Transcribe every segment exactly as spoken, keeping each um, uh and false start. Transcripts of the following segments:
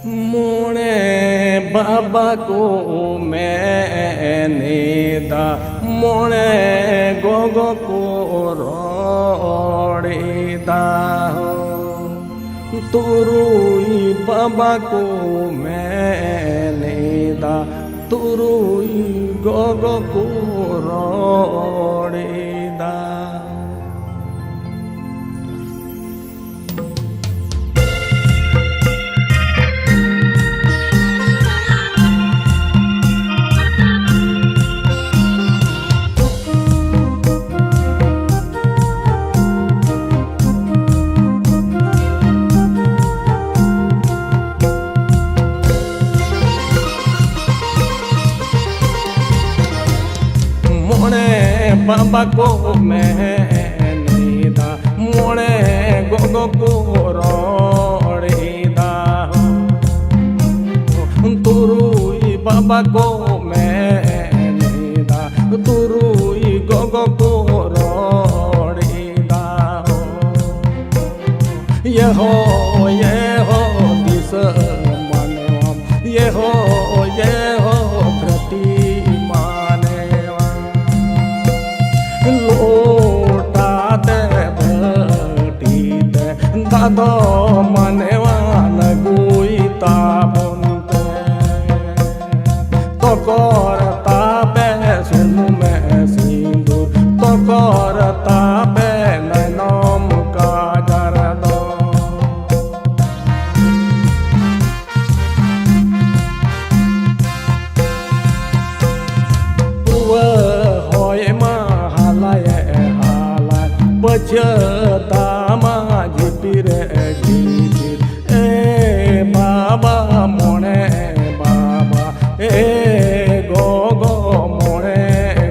ᱢᱚᱬᱮ ᱵᱟᱵᱟ ᱠᱚ ᱢᱮᱱᱮᱫᱟ, ᱢᱚᱬᱮ ᱜᱚᱜᱚ ᱠᱚ ᱨᱚᱲᱮᱫᱟ᱾ ᱛᱩᱨᱩᱭ ᱵᱟᱵᱟ ᱠᱚ ᱢᱮᱱᱮᱫᱟ, ᱛᱩᱨᱩᱭ ᱜᱚᱜᱚ ᱠᱚ ᱨᱚᱲᱮᱫᱟ᱾ ᱢᱚᱬᱮ ᱵᱟᱵᱟ ᱠᱚ ᱢᱮᱱᱮᱫᱟ, ᱢᱚᱬᱮ ᱜᱚᱜᱚ ᱠᱚ ᱨᱚᱲᱮᱫᱟ᱾ ᱛᱩᱨᱩᱭ ᱵᱟᱵᱟ ᱠᱚ ᱢᱮᱱᱮᱫᱟ, ᱛᱩᱨᱩᱭ ᱜᱚᱜᱚ ᱠᱚ ᱨᱚᱲᱮᱫᱟ᱾ ᱭᱮ ᱦᱳ, ᱭᱮ ᱦᱳ, ᱫᱤᱥᱚᱢ ᱢᱟᱱᱣᱟ, ᱭᱮ ᱦᱳ, ᱭᱮ ᱦᱳ, ᱫᱷᱟᱹᱨᱛᱤ ᱢᱟᱱᱣᱟ᱾ ᱞᱚᱴᱟ ᱛᱮ ᱵᱟᱹᱴᱤ ᱛᱮ ᱫᱟᱜ ᱫᱚ ᱢᱟᱱᱣᱟ ᱟᱹᱜᱩᱭ ᱛᱟᱵᱚᱱ ᱯᱮ᱾ ᱛᱚᱠᱚᱨ ᱛᱟᱯᱮ ᱥᱩᱱᱩᱢ ᱥᱤᱸᱫᱩᱨ, ᱛᱚᱠᱚᱨ ᱛᱟᱯᱮ ᱱᱟᱭᱱᱚᱢ ᱠᱟᱡᱟᱨ ᱫᱚ᱾ ᱯᱩᱣᱟᱹ ᱦᱚᱭ ᱢᱟ ᱦᱟᱞᱟᱭᱮ ᱦᱟᱞᱟᱭ, ᱯᱟᱹᱪᱷᱟᱹ ᱫᱟᱜ ᱢᱟ ᱡᱷᱤᱯᱤᱨᱮ ᱡᱷᱤᱯᱤᱨ᱾ ᱮ ᱵᱟᱵᱟ ᱢᱚᱬᱮ ᱵᱟᱵᱟ, ᱮ ᱜᱚᱜᱚ ᱢᱚᱬᱮ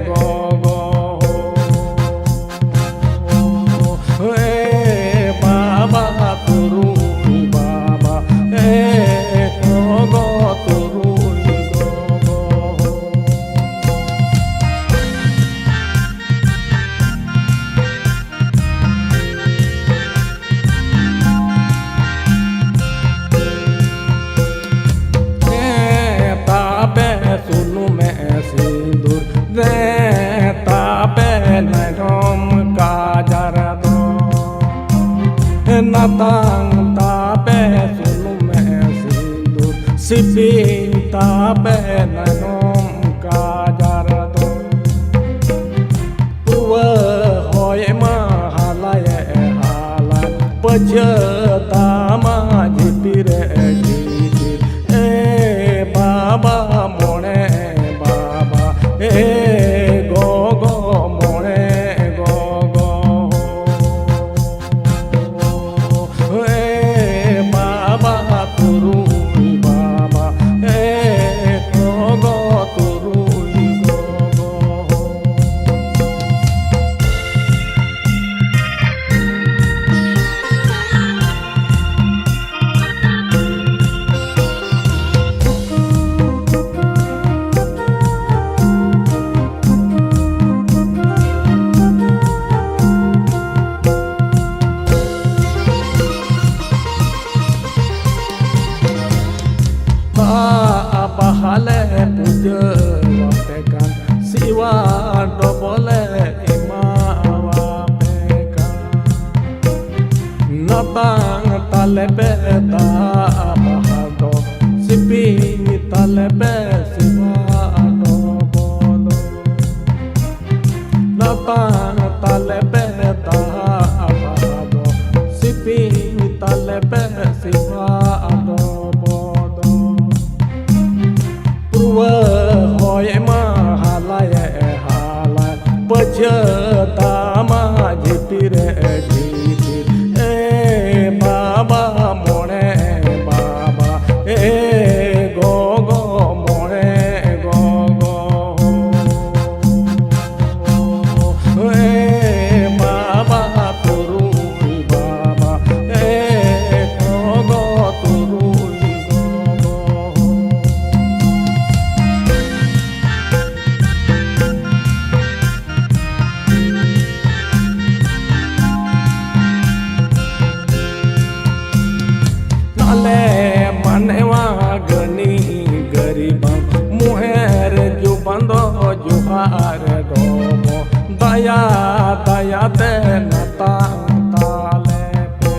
ᱜᱚᱜᱚ᱾ ᱮ ᱵᱟᱵᱟ ᱛᱩᱨᱩᱭ ᱵᱟᱵᱟ, ᱮ ᱜᱚᱜᱚ ᱛᱩᱨᱩᱭ ᱜᱚᱜᱚ᱾ ᱱᱟᱛᱟᱝ ᱛᱟᱯᱮ ᱥᱩᱱᱩᱢ ᱥᱤᱸᱫᱩᱨ, ᱥᱤᱯᱤᱧ ᱛᱟᱯᱮ ᱱᱟᱭᱱᱚᱢ ᱠᱟᱡᱟᱨ ᱫᱚ᱾ ᱯᱩᱣᱟᱹ ᱦᱚᱭ ᱢᱟ ᱦᱟᱞᱟᱭᱮ ᱦᱟᱞᱟ, ᱯᱟᱹᱪᱷᱟᱹ ᱛᱟᱢᱟ ᱡᱷᱤᱯᱤᱨ ᱮ ᱡᱷᱤᱯᱤᱨ᱾ ᱮ ᱵᱟᱵᱟ ᱢᱚᱬᱮ ᱵᱟᱵᱟ, ᱮ ᱜᱚᱜᱚ ᱢᱚᱬᱮ ᱜᱚᱜᱚ᱾ ᱮ ᱵᱟᱵᱟ ᱛᱩᱨᱩᱭ ᱵᱟᱵᱟ, ᱮ ᱜᱚᱜᱚ ᱛᱩᱨᱩᱭ ᱜᱚᱜᱚ᱾ ᱵᱟᱦᱟ ᱞᱮ ᱯᱩᱡᱟᱹ ᱟᱯᱮ ᱠᱟᱱ, ᱥᱤᱣᱟ ᱰᱚᱵᱚᱞᱮ ᱮᱢᱟᱣᱟᱯᱮ ᱠᱟᱱ᱾ ᱱᱟᱛᱟᱝ ᱛᱟᱞᱮ ᱯᱮ ᱫᱟᱜ ᱵᱟᱦᱟ ᱫᱚ, ᱥᱤᱯᱤᱧ ᱛᱟᱞᱮ ᱯᱮ ᱥᱤᱣᱟ ᱰᱚᱵᱚᱞ᱾ ᱱᱟᱛᱟᱝ ᱛᱟᱞᱮ ᱯᱮ ᱫᱟᱜ ᱵᱟᱦᱟ ᱫᱚ, ᱥᱤᱯᱤᱧ ᱛᱟᱞᱮ ᱯᱮ ᱥᱤᱣᱟ ᱰᱚᱵᱚᱞ᱾ ᱯᱩᱨᱣᱟᱹ ᱦᱚᱭ ᱢᱟ ᱦᱟᱞᱟᱭᱮ ᱦᱟᱞᱟ, ᱯᱟᱹᱪᱷᱟᱹ ᱛᱟᱢᱟ ᱡᱷᱤᱯᱤᱨ ᱮ ᱡᱷᱤᱯᱤᱨ᱾ ᱮ ᱵᱟᱵᱟ ᱢᱚᱬᱮ ᱵᱟᱵᱟ, ᱮ ᱜᱚᱜᱚ ᱢᱚᱬᱮ ᱜᱚᱜᱚ᱾ ᱮ ᱵᱟᱵᱟ ᱛᱩᱨᱩᱭ ᱵᱟᱵᱟ, ᱮ ᱜᱚᱜᱚ ᱛᱩᱨᱩᱭ ᱜᱚᱜᱚ᱾ ᱟᱞᱮ ᱢᱟᱱᱮᱣᱟ ᱜᱟᱹᱱᱤ ᱜᱟᱹᱨᱤᱵᱟᱱ, ᱢᱩᱦᱮᱨ ᱡᱩᱵᱟᱱ ᱫᱚ ᱡᱚᱦᱟᱨ ᱰᱚᱵᱚ, ᱫᱟᱭᱟ ᱫᱟᱭᱟ ᱛᱮ ᱱᱟᱛᱟᱝ ᱛᱟᱞᱮ ᱯᱮ᱾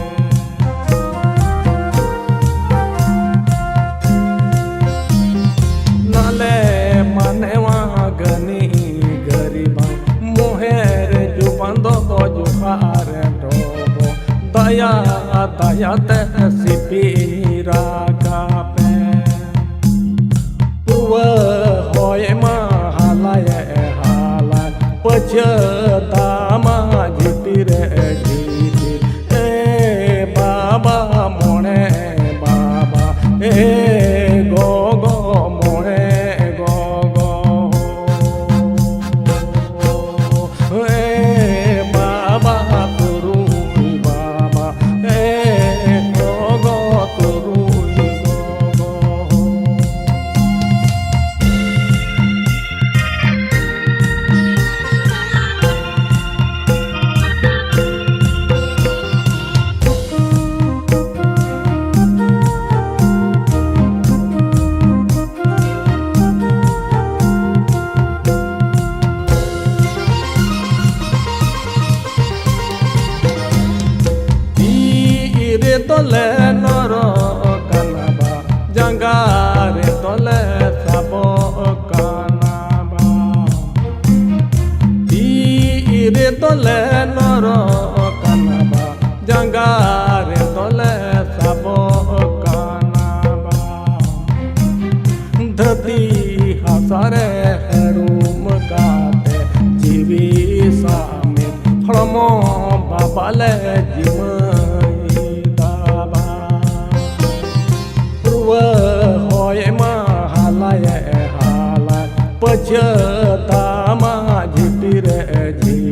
ᱟᱭᱟᱜ ᱫᱟᱭᱟ ᱛᱮ ᱥᱤᱯᱤ ᱨᱟᱠᱟᱵ ᱮ᱾ ᱯᱩᱨᱣᱟᱹ ᱦᱚᱭ ᱢᱟ ᱦᱟᱞᱟᱭᱮ ᱦᱟᱞᱟᱭ, ᱯᱟᱹᱪᱷᱟᱹ ᱫᱟᱜ ᱢᱟ ᱡᱷᱤᱯᱤᱨ ᱮ ᱡᱷᱤᱯᱤᱨ᱾ ᱮ ᱵᱟᱵᱟ ᱢᱚᱬᱮ ᱵᱟᱵᱟ, ᱮ ᱜᱚᱜᱚ ᱢᱚᱬᱮ ᱜᱚᱜᱚ᱾ ᱮ ᱵᱟᱵᱟ ᱛᱩᱨᱩᱭ ᱵᱟᱵᱟ, ᱮ ᱜᱚᱜᱚ ᱛᱩᱨᱩᱭ ᱜᱚᱜᱚ᱾ ᱛᱤ ᱨᱮᱫᱚᱞᱮ ᱱᱚᱨᱚᱜ ᱠᱟᱱᱟ ᱵᱟ, ᱡᱟᱸᱜᱟ ᱨᱮᱫᱚᱞᱮ ᱥᱟᱵᱚᱜ ᱠᱟᱱᱟ ᱵᱟ᱾ ᱛᱤ ᱨᱮᱫᱚᱞᱮ ᱱᱚᱨᱚᱜ ᱠᱟᱱᱟ ᱵᱟ, ᱡᱟᱸᱜᱟ ᱨᱮᱫᱚᱞᱮ ᱥᱟᱵᱚᱜ ᱠᱟᱱᱟ ᱵᱟ᱾ ᱫᱷᱟᱹᱨᱛᱤ ᱦᱟᱥᱟ ᱨᱮ ᱦᱟᱹᱨᱩᱢ ᱠᱟᱛᱮ ᱡᱤᱣᱤ ᱥᱟᱢᱤ ᱦᱚᱲᱢᱚ ᱵᱟᱵᱟ ᱞᱮ ᱡᱤᱢᱟᱹᱭ ᱫᱟᱵᱟ᱾ ᱨᱩᱣᱟᱹ ᱦᱚᱭ ᱢᱟ ᱦᱟᱞᱟᱭᱮ ᱦᱟᱞᱟᱭ, ᱯᱟᱹᱪᱷᱟᱹ ᱫᱟᱜ ᱢᱟ ᱡᱷᱤᱯᱤᱨᱮ ᱡᱷᱤᱯᱤᱨ᱾